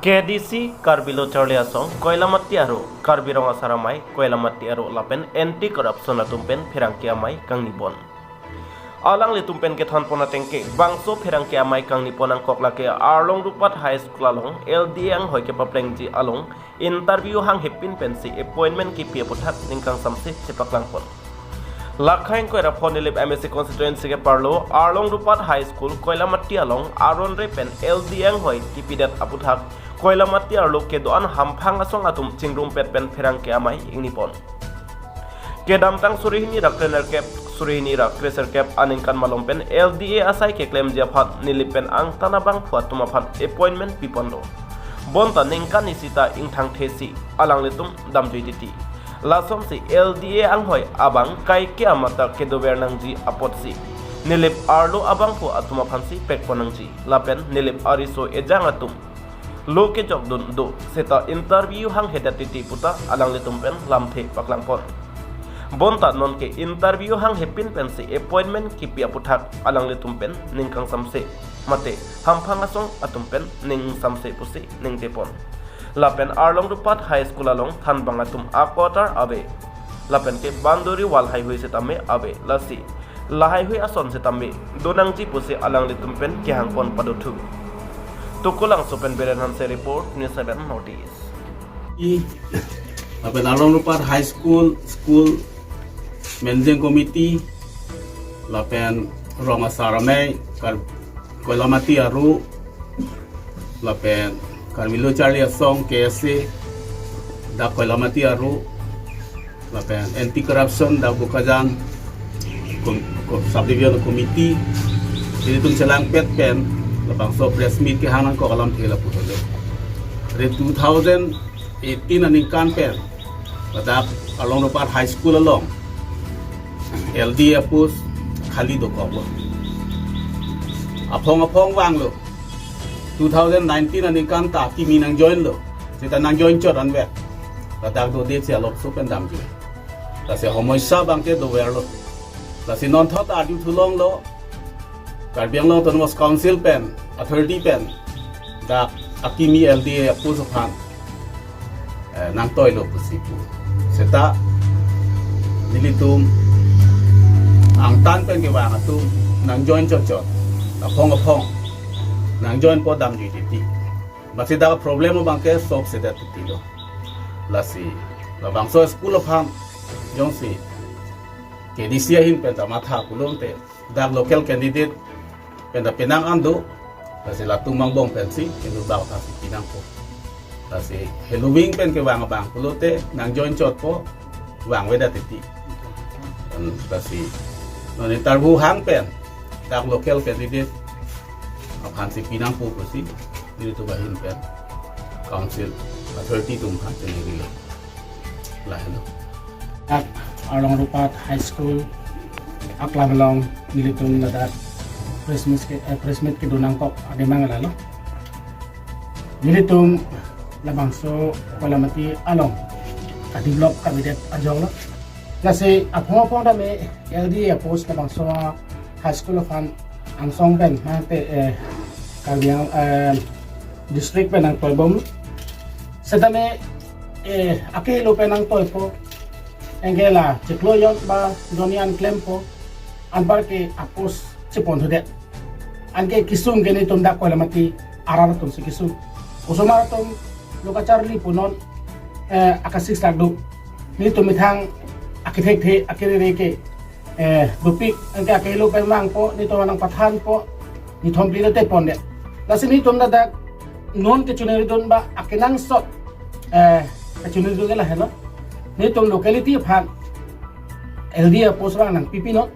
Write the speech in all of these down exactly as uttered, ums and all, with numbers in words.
K D C, Karbi Lo Charli Asong, Koilamati Aro, Karbi Rong Asar Amei, Koilamati Aro lapen Anti Corruption atum pen pherangke amei kangni pon. Alanglitum pen kethan pon ateng ke, bangso pherangke amei kangni pon angkok lake Arlong Rupat High School along L D A anghoi kepaplengji along interview hanghe pin pensi appointment kipi aputhak ning kangsamse chepaklang pon. Lakhai ingkoi ra pho Nilip M A C constituency keparlo Arlong Rupat High School Koilamati along aron re pen L D A anghoi kipidet aputhak Koilamati arlo kedo-an hamphang asong atum chingrumpet pen pherangke amei ingni pon. Kedamtang suri hini ra krenerkep, suri hini ra kreserkep aningkan malom pen L D A asai keklemji aphan Nilip pen angtan abangphu atum aphan appointment piponlo. Bonta ningkan isi ta ingthangthesi alanglitum damjui titi. Lasonsi L D A anghoi abang kaike amata kedover nangji apotsi Nilip arlo abangphu atum aphansi pekpon nangji. Lapen Nilip ariso ejang atum lo kejokdun do seta interview hanghedet titi puta alanglitum pen lamthe paklang pon. Bonta nonke interview hanghe pin pensi appointment kipi aputhak alanglitum pen ning kangsamse mate hamphang asong atum pen ning samse pusi ningte pon. Lapen Arlong Rupat High School along thanbang atum a-quarter ave. Lapen ke boundary wall haihui setame ave. Lasi lahaihui ason setame do nangji pusi alanglitum pen kehang pon padothu. Tukulangso pen Biren Hanse report, News seven North East. I, lapen Arlong Rupat High School, School Managing Committee, lapen Rong Asar Amei, Kar-, Koilamati Aro, lapen Karbi Lo Charli Asong, K S A, dak Koilamati Aro, lapen Anti Corruption dak Bokajan Com-, Com-, Subdivision Committee, ilitum chelangpet pen labangso press meet kehang nangkok alamthe lapu helo. Re two thousand eighteen aningkan pen ladak Arlong Rupat High School along L D A post khali dokoklo. Aphong aphong vanglo. Two thousand nineteen aningkan ta kimi nangjoinlo. Seta nangjoin chot anvet. Ladak dodetsi alokso pen damji. Lasi homoisa abangke doverlo. Lasi nonthot arju thulonglo. Karbi Anglong Autonomous Council pen, authority pen, dak akimi L D A post aphan, eh, nangtoilo pusi pu. Seta nelitum angtan pen kevang atum nangjoin chotchot, aphong aphong nangjoinpo damji titi. Masi dak problem abangke solve sedet titilo. Lasi labangso school aphan jongsi K D C ahin pen ta matha pulote, dak local candidate pen ta penang an do, lasi latum angbong pensi, inut bak ta si pinangpo. Lasi heloving pen kevang abang pulote, nangjoin chotpo, vangvedet titi. Dan lasi non interview hang pen, dak local candidate aphansi pinangpo pusi, nelitum ahin pen council authority atum aphan chinirilo. Lahelo. Dak Arlong Rupat High School aklam along nelitum ladak press meet ke, eh, press meet kedo nangkok adimang lalo. Nelitum labangso Koilamati along ka-develop kabidet ajok lo. Lasi aphong aphong dame L D A post labangso high school aphan angsong pen mate, eh, Karbi Ang-, eh, district pen nangtoibom. Setame, eh, akehelo pen nangtoipo. Anke la chiklo jon ba jon ni-an klempo. Anparke a-post chepon thudet. Anke kesung ke nelitum dak Koilamati arat atumsi kesung. Osomar atum lo kacharli punon, eh, aka six lakh do. Nelitum methang akethekthe akerere ke, eh, dopik, anke akehelo pen vangpo, nelitum nangpathanpo, nithom pli lote pondet. Lasi nelitum ladak non kechoningridun ba akenangsot, eh, kechoningridun ke lahelo. Nelitum locality aphan L D A post vang nangpipinon.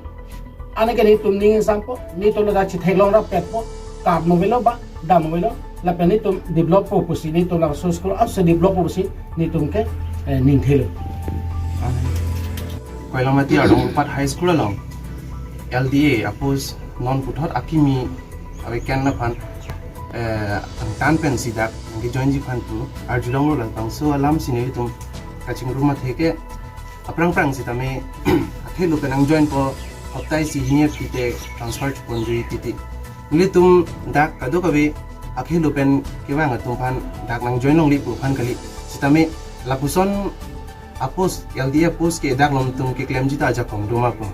Anke nelitum ning ingsampo, nelitum ladak chetheklong rappetpo, card mo avelo ba, dam mo avelo, lapen nelitum develop po pusi, nelitum labangso school aphansi develop po pusi, nelitum ke, eh, ningthelo. Koilamati Arlong Rupat High School along L D A a-post non puthot akimi ave ken aphan, eh, angtan pensi dak nangkejoinji aphan pu arjulonglo, labangso alamsi nelitum kachingrum athe ke aphrang phrang sitame akehelo pen nangjoinpo, hopta isi hini aphi te transfer cheponji titi. Nelitum dak kadokave akhei lo pen kevang atum aphan dak nang join longle pu aphan kali. Sitame lapuson a post, L D A post ke dak alom atum keklemji ta ajakong do ma pu.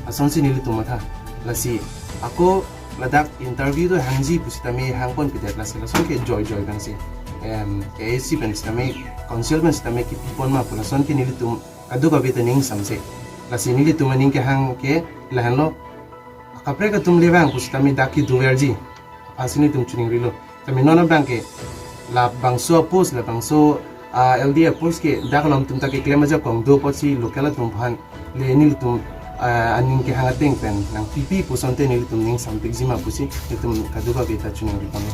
Lasonsi nelitum matha. Lasi ako ladak interview do hangji pusitame hangponpedet, lasi lason ke joijoi pensi, em, A I C pen sitame, council pen sitame kipipon ma pu, lason ke nelitum kadokave ta ning samse. Lasi nelitum aning kehang ke lahenlo. Kaprek atum le vang pusitame dak kedoverji, aphansi nelitum choningrilo. Tame non abang ke labangso a post, labangso, ah, L D A post ke dak alom atum ta keklem ajakong do apotsi local atum aphan le nelitum, ah, aning kehang ateng pen nangpipi pu asonte nelitum ning sampikji ma pusi nelitum kadokave ta choningri ponlo.